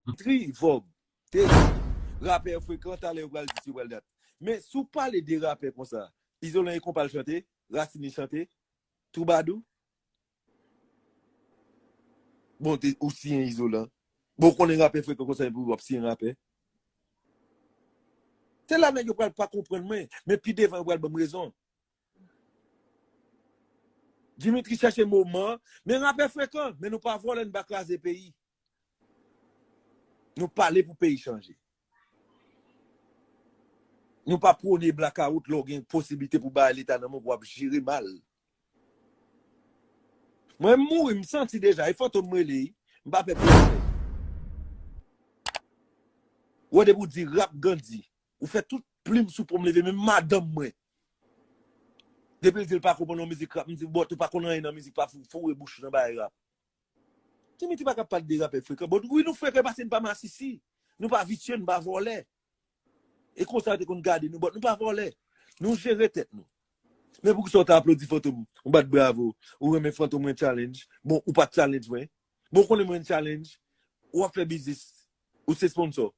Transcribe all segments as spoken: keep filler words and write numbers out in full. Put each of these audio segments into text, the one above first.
Dimitri Vorbe te di rapè frekan, talè yo pral di si yo pral dat. Men si w pale de rapè konsa, Izolan e konpa l chante, Rasin li chante, Twoubadou. Bon, te, ou siyen Izolan. Bon, ou konnen rapè frekan konsa epi w ap siyen rapè. Se la nèg yo pral pa konprann mwen, men pi devan yo pral ban m rezon. Dimitri chèche moman, men rapè frekan, men nou pa vòlè, nou pa kraze peyi. Nou pale pou peyi chanje. Nou pa pwone blakawout lè w gen posiblite pou bay leta nan men w pou w ap jere mal. Mwen m mouri, m santi deja, e fantom m rele, m pa pè pwosè. Ou wè depi w di rap Gandhi, ou fè tout plim sou po m leve, menm madanm mwen. Depi l di l pa konprann yon mizik rap, m di, bòt, ou pa konn anyen nan mizik, pa fou, foure bouch ou nan bagay rap. Dimitri pa ka pale de rapè frekan. Bon, wi, nou frekan paske nou pa masisi. Nou pa visye, nou pa vòlè. E konsa yo te konn gade nou, bòt, nou pa vòlè. Nou jere tèt nou. Men poukisa w ta aplodi Fantom, ou bat bravo, ou renmen Fantom mwen challenge. Bon, ou pa t challenge mwen. Bon, ou konnen mwen challenge, ou ap fè biznis, ou se sponsor.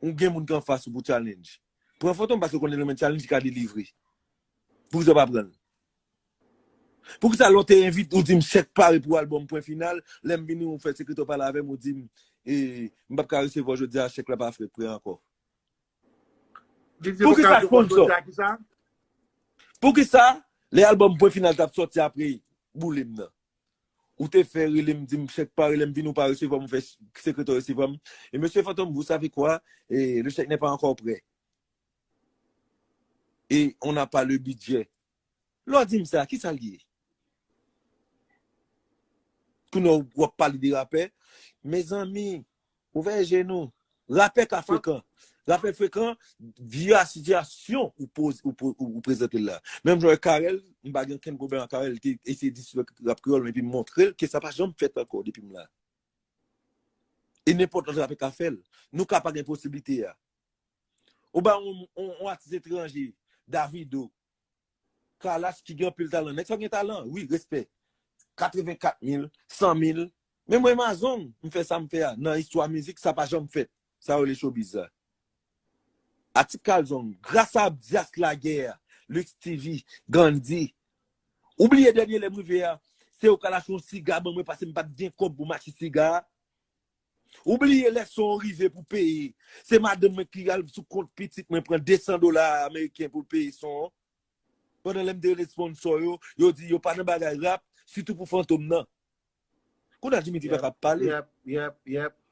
Ou gen moun ki anfas ou pou challenge. Pran Fantom paske ou konnen lè mwen challenge, li ka delivre. Poukisa w pa pran l? Poukisa lè w te envite, ou di m chèk pare pou albòm pwen final, lè m vini ou fè sekretè w pale avè m, ou di m, e, m p ap ka resevwa jodi a, chèk la pa fèt prè ankò. Poukisa sponsor? Poukisa lè albòm pwen final t ap sòti apre boule m nan? Ou te fè rele m, di m chèk pare, lè m vini ou pa resevwa m, ou fè sekretè w resevwa m. E mesye Fantom, vous savez quoi? E, le chèque n'est pas encore prêt. Et on n'a pas le budget. Lè w di m sa, kisa l ye? Kounye a w ap pale de rapè. Mezanmi, ouvè je nou. Rapè ka frekan. Rapè frekan, via sitiyasyon ou poz, ou, po- ou, ou prezante l la. Menm jan Carel, m pa gen okenn pwoblèm ak Carel, li te eseye disrespè rap kreyòl, men epi m montre l ke sa pa janm fèt ankò depi m la. E nenpòt lòt rapè ka fè l. Nou ka pa gen posiblite a. Ou ba yon, yon, yon atis etranje, Davido, Kalash ki gen anpil talan. Nèg sa gen talan, wi, respè. Katrevenkat mil, san mil. Men mwen Mazong, m fè sa m fè a. Nan istwa mizik, sa pa janm fèt. Sa yo rele showbiz la. Atik Kalzong, gras a Dyas Lagè, Lux T V, Gandhi. Ou bliye dènye lè m rive a, se yo k al achte yon siga ban mwen paske m pa t gen kòb pou m achte siga a. Ou bliye lè son rive pou peye. Se madanm mwen ki al sou kont pitit mwen pran de san dola ameriken pou l peye son an. Pandan lè m te rele sponsor yo, yo di yo pa nan bagay rap, sitou pou Fantom nan. Kounye a Dimitri pa ka pale. Yep, yep, yep.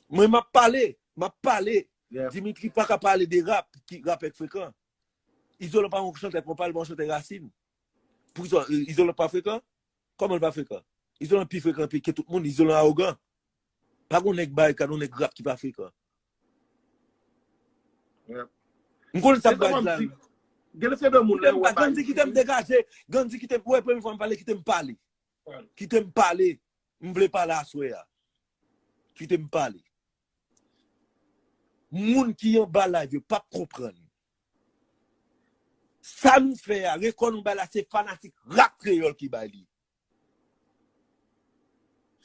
Mwen m ap pale, m ap pale. Yep. Dimitri pa ka pale de rap, ki rapè k frekan. Izolan pa yon chantè konpa, li pa yon chantè rasin. Poukisa, e, Izolan pa frekan? Kòman l pa frekan? Izolan pi frekan pi ke tout moun, Izolan awogan. Pa gon nèg barikad, yon nèg rap ki pa frekan. Yep. M konnen sa m pral di la. Gen de se de moun la, Gandhi kite m degaje, Gandhi kite m, wè, premye fwa m pale, kite m pale. Kite m pale. M vle pale aswè a. Kite m pale. Moun ki anba live yo p ap konprann. Sa nou fè a, rekò nou bay la, se fanatik rap kreyòl ki bay li.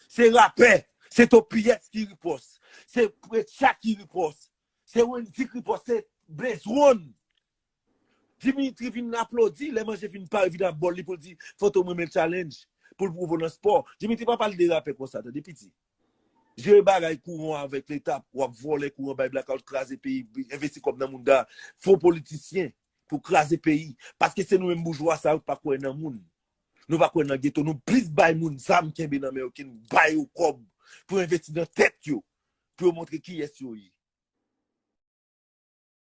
Se rapè, se Topiyès ki ripòs, se Precha ki ripòs, se Wendy ki ripòs, se Blaze One. Dimitri vin aplodi, lè manje fin pare, vin ap bòl li pou l di, Fantom renmen challenge, pou l pwouve w nan spò. Dimitri pa pale de rapè konsa, tande piti. Jere bagay kouran avèk leta, w ap vòlè kouran, bay blakawout, kraze peyi, envesti kòb nan moun da, fo politisyen pou kraze peyi. Paske se nou menm boujwa sa yo k pa kwè nan moun. Nou pa kwè nan geto, nou plis bay moun zam kenbe nan men yo ke n bay yo kòb pou envesti nan tèt yo, pou yo montre kiyès yo ye.